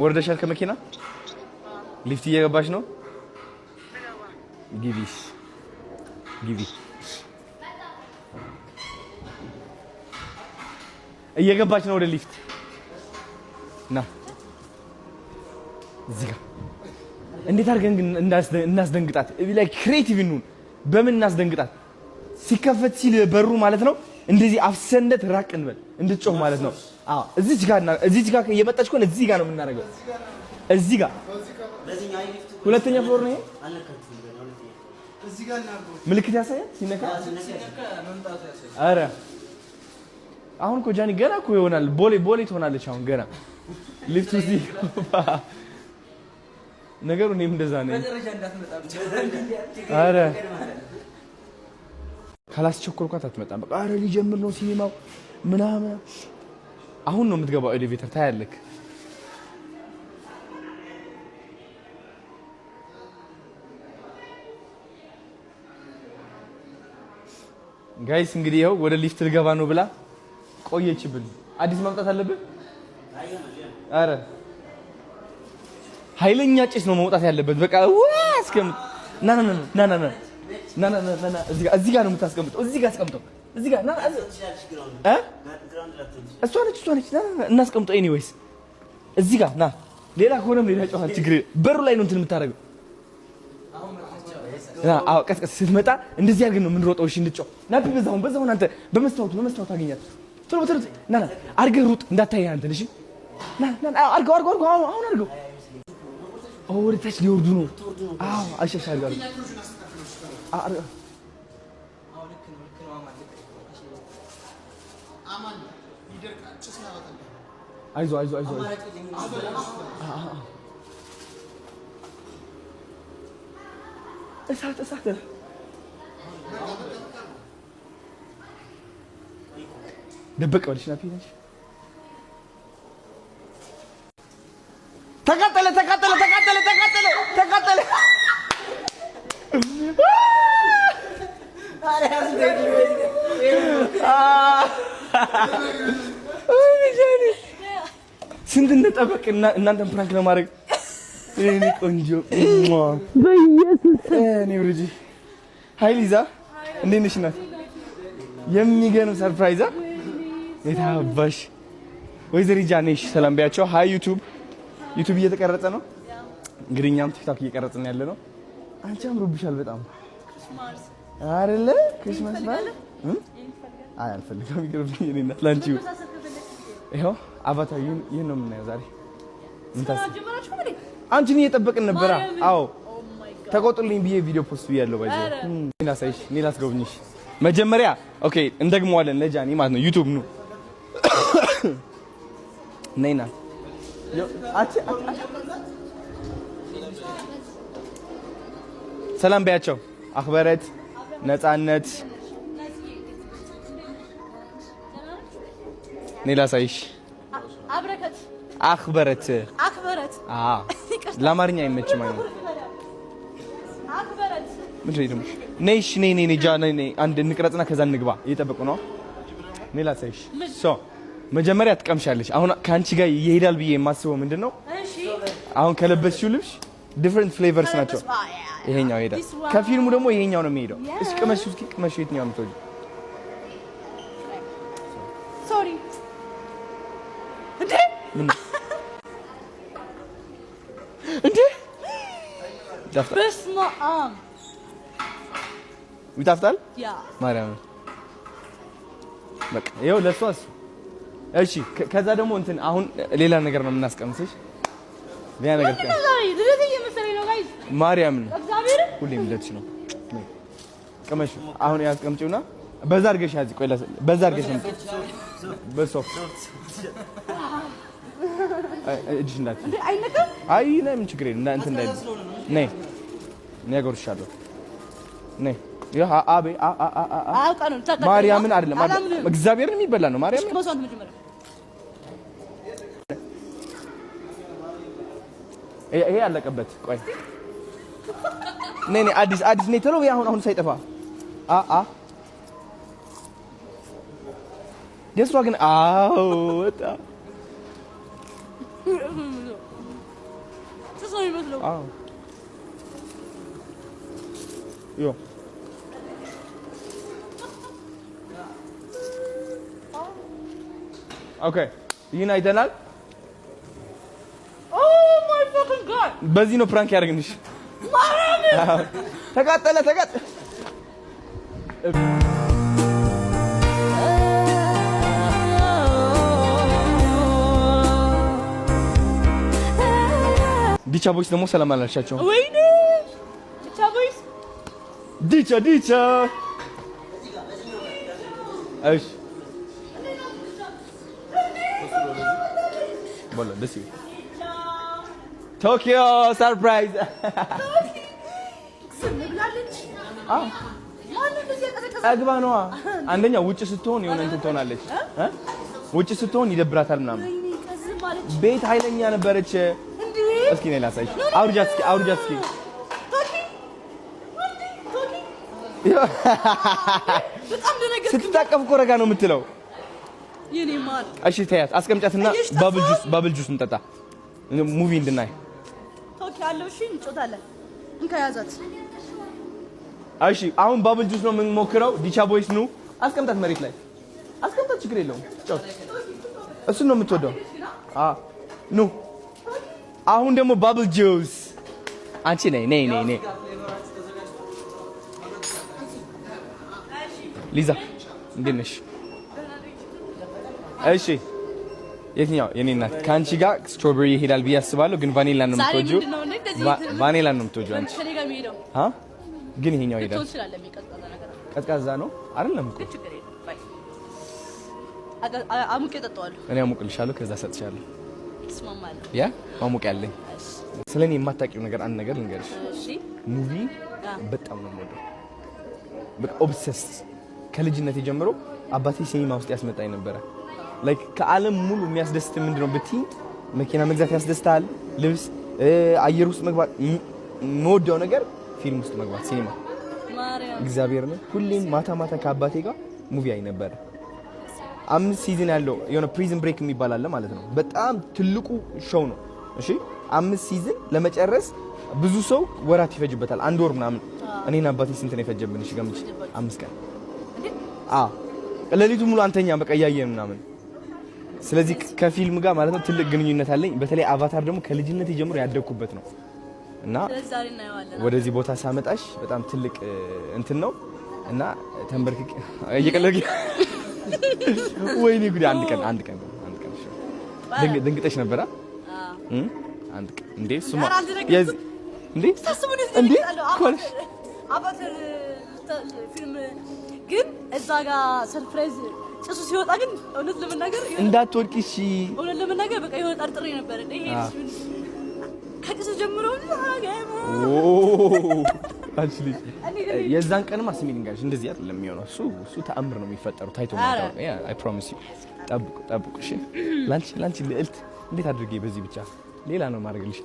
ወርደሻል ከመኪና? ሊፍት እየገባሽ ነው? ግቢስ ግቢ። እየገባች ነው ወደ ሊፍት። ና እዚህ ጋር እንዴት አድርገን ግን እናስደንግጣት? Like creative እንሁን። በምን እናስደንግጣት? ሲከፈት ሲል በሩ ማለት ነው እንደዚህ አፍሰንደት ራቅ እንበል እንድትጮህ ማለት ነው። አዎ እዚች ጋር እዚች ጋር እየመጣች ከሆነ እዚህ ጋር ነው የምናደርገው። እዚህ ጋር ሁለተኛ floor ነው ይሄ። ምልክት ያሳያል ሲነካ። ኧረ አሁን እኮ ጃኒ ገና እኮ ይሆናል ቦሌ ቦሌ ትሆናለች። አሁን ገና ሊፍቱ እዚህ ነገሩ እኔም እንደዛ ነኝ። ኧረ ካላስቸኮልኳት አትመጣም። በቃ ኧረ ሊጀምር ነው ሲኒማው ምናምን። አሁን ነው የምትገባው elevator ታያለክ። Guys እንግዲህ ይኸው ወደ ሊፍት ልገባ ነው ብላ ቆየችብን። አዲስ ማምጣት አለብን። አረ ኃይለኛ ጭስ ነው መውጣት ያለበት። በቃ ዋ እስከምት ና ና ና ና ና ና ና ና ና እዚህ ጋር ነው የምታስቀምጠው። እዚህ ጋር አስቀምጠው። እዚህ ጋር ና እ እሷ ነች እሷ ነች። ና ና እናስቀምጠው። Anyways እዚህ ጋር ና። ሌላ ከሆነም ሌላ ጨዋታ ችግር በሩ ላይ ነው እንትን የምታደርገው። አዎ ቀስ ስትመጣ እንደዚህ አድርገን ነው የምንሮጠው። እሺ እንድትጮህ ናፒ። በዛውን በዛውን አንተ በመስታወቱ በመስታወቱ አገኛት። ቶሎ ቶሎ ና ና አድርገህ ሩጥ እንዳታይ አንተን። እሺ ና ና አድርገው አድርገው አድርገው አሁን አሁን አድርገው። ወደ ታች ሊወርዱ ነው። አዎ እሺ እሺ አድርገው አድርገው። አይዞህ አይዞህ አይዞህ እሳት እሳት ደበቅ በልሽ ናፒ። ተቃጠለ ተቃጠለ ተቃጠለ ተቃጠለ ተቃጠለ። ስንት እንደጠበቅ እናንተን prank ለማድረግ እኔ ቆንጆ በኢየሱስ እኔ ብሩጂ hi ሊዛ እንዴት ነሽ? እናት የሚገርም surprise የታባሽ ወይዘሪት ጃኔሽ ሰላም ቢያቸው። Hi YouTube YouTube እየተቀረጸ ነው። እንግዲህ እኛም TikTok እየቀረጽን ያለ ነው። አንቺ አምሮብሻል በጣም አይደለ? Christmas ማለት አይ አልፈልግም፣ ይቅርብኝ። እኔ እናት ላንቺ ይኸው Avatar ይህን ነው የምናየው ዛሬ። ምን ታስብ አንቺን እየጠበቅን ነበራ። አዎ ተቆጡልኝ ብዬ ቪዲዮ post ብያለሁ። ባይዘ እኔ ላሳይሽ፣ እኔ ላስጎብኝሽ መጀመሪያ። Okay እንደግመዋለን ለጃኒ ማለት ነው። YouTube ነው ነይና ሰላም በያቸው። አክበረት ነፃነት፣ እኔ ላሳይሽ። አክበረት ለአማርኛ አይመችም። አይ ምንድን ነው ደግሞ? ነይ እሺ፣ ነይ ነይ ነይ፣ ጃ ነይ ነይ፣ አንድ እንቅረጽና ከዛ እንግባ። እየጠበቁ ነው። ነይ ላሳይሽ። So መጀመሪያ ትቀምሻለሽ። አሁን ከአንቺ ጋር ይሄዳል ብዬ የማስበው ምንድን ነው፣ አሁን ከለበስሽው ልብስ different flavors ናቸው። ይሄኛው ይሄዳል። ከፊልሙ ደግሞ ይሄኛው ነው የሚሄደው። እስኪ ቅመሽው፣ እስኪ ቅመሽው። የትኛው ነው የምትወጂው? Sorry እንዴ እንዴ በስመ አብ ይጣፍጣል። Yeah ማርያም በቃ ይኸው ለእሷ እሱ። እሺ ከዛ ደግሞ እንትን አሁን ሌላ ነገር ነው የምናስቀምስሽ። ሌላ ነገር ማርያምን ሁሌም ልደትሽ ነው። ቅመሽ አሁን ያስቀምጪውና በዛ አድርገሽ ያዝ። ቆይ በዛ አድርገሽ ነው በሶፍት እጅሽ እንዳትዪ። አይ ነይ፣ ምን ችግር የለም። እንትን እንዳይል ነይ፣ እኔ አጎርሻለሁ። ነይ ማርያምን አይደለም እግዚአብሔርን የሚበላ ነው። ማርያምን ይሄ አለቀበት። ቆይ ነይ ነይ፣ አዲስ አዲስ ነይ፣ ቶሎ በይ አሁን አሁን ሳይጠፋ አ አ ደስቷ ግን አዎ በጣም ጭስ ነው የሚመስለው። አዎ ዮ okay፣ ይህን አይተናል። Oh my fucking God! በዚህ ነው prank ያደርግንሽ። ተቃጠለ ተቃጠለ። ዲቻ ቦይስ ደግሞ ሰላም አላልሻቸው? ወይኔ ዲቻ ቦይስ፣ ዲቻ ዲቻ። እሺ ቦሎ ደስ ይበል። ቶኪዮ surprise። ጠግባ ነዋ። አንደኛ ውጭ ስትሆን የሆነ እንትን ትሆናለች፣ ውጭ ስትሆን ይደብራታል ምናምን። ቤት ኃይለኛ ነበረች። እስኪ ነይ ላሳይሽ። አውርጃት እስኪ፣ አውርጃት እስኪ። ስትታቀፍ እኮ ረጋ ነው የምትለው። እሺ ተያት፣ አስቀምጫትና bubble juice፣ bubble juice እንጠጣ movie እንድናይ። እሺ አሁን bubble juice ነው የምንሞክረው። ዲቻ ቦይስ ኑ፣ አስቀምጣት፣ መሬት ላይ አስቀምጣት። ችግር የለውም ጫወት። እሱን ነው የምትወደው። ኑ አሁን ደግሞ bubble juice። አንቺ ነይ ነይ ነይ ነይ። ሊዛ እንዴት ነሽ? እሺ የትኛው የኔ እናት ከአንቺ ጋር strawberry ይሄዳል ብዬ አስባለሁ፣ ግን ቫኒላ ነው የምትወጂው። ቫኒላ ነው የምትወጂው አንቺ። ግን ይሄኛው ይሄዳል። ቀዝቃዛ ነው አይደለም እኮ። እኔ አሞቅልሻለሁ፣ ከዛ እሰጥሻለሁ። ያ ማሞቅ ያለኝ ስለ እኔ የማታውቂው ነገር አንድ ነገር ልንገርሽ። Movie በጣም ነው የምወደው። በቃ obsessed ከልጅነቴ ጀምሮ አባቴ ሲኒማ ውስጥ ያስመጣኝ ነበረ። Like ከዓለም ሙሉ የሚያስደስት ምንድን ነው ብትይ፣ መኪና መግዛት ያስደስታል፣ ልብስ፣ አየር ውስጥ መግባት። የምወደው ነገር ፊልም ውስጥ መግባት፣ ሲኒማ። እግዚአብሔር ነው። ሁሌም ማታ ማታ ከአባቴ ጋር movie አይ ነበረ። 5 season ያለው የሆነ Prison Break የሚባል አለ ማለት ነው። በጣም ትልቁ show ነው። እሺ 5 season ለመጨረስ ብዙ ሰው ወራት ይፈጅበታል፣ አንድ ወር ምናምን። እኔና አባቴ ስንት ነው የፈጀብን? እሺ ገምች። 5 ቀን። አዎ ሌሊቱ ሙሉ አንተኛ በቃ እያየን ምናምን። ስለዚህ ከፊልም ጋር ማለት ነው ትልቅ ግንኙነት አለኝ። በተለይ አቫታር ደግሞ ከልጅነት ጀምሮ ያደግኩበት ነው እና ወደዚህ ቦታ ሳመጣሽ በጣም ትልቅ እንትን ነው እና ተንበርክክ እየቀለድክ ወይኔ ጉዴ! አንድ ቀን አንድ ቀን አንድ ቀን ደንግጠሽ ነበረ? አንድ ቀን እንዴ ሱማ እንዴ እንዴ አቫታር ፊልም ግን እዛ ጋር surprise ጭሱ ሲወጣ ግን እውነት ለመናገር እንዳትወድቂ። እሺ እውነት ለመናገር በቃ የሆነ ጠርጥሬ ነበር። ይሄ ከጭሱ ጀምሮ የዛን ቀንማ ስሚ ልንገርሽ፣ እንደዚህ አይደለም የሚሆነው። እሱ እሱ ተአምር ነው የሚፈጠረው ታይቶ ማታው። I promise you። ጠብቁ ጠብቁ። እሺ ላንቺ ላንቺ ልዕልት እንዴት አድርጌ በዚህ ብቻ ሌላ ነው ማድረግልሽ።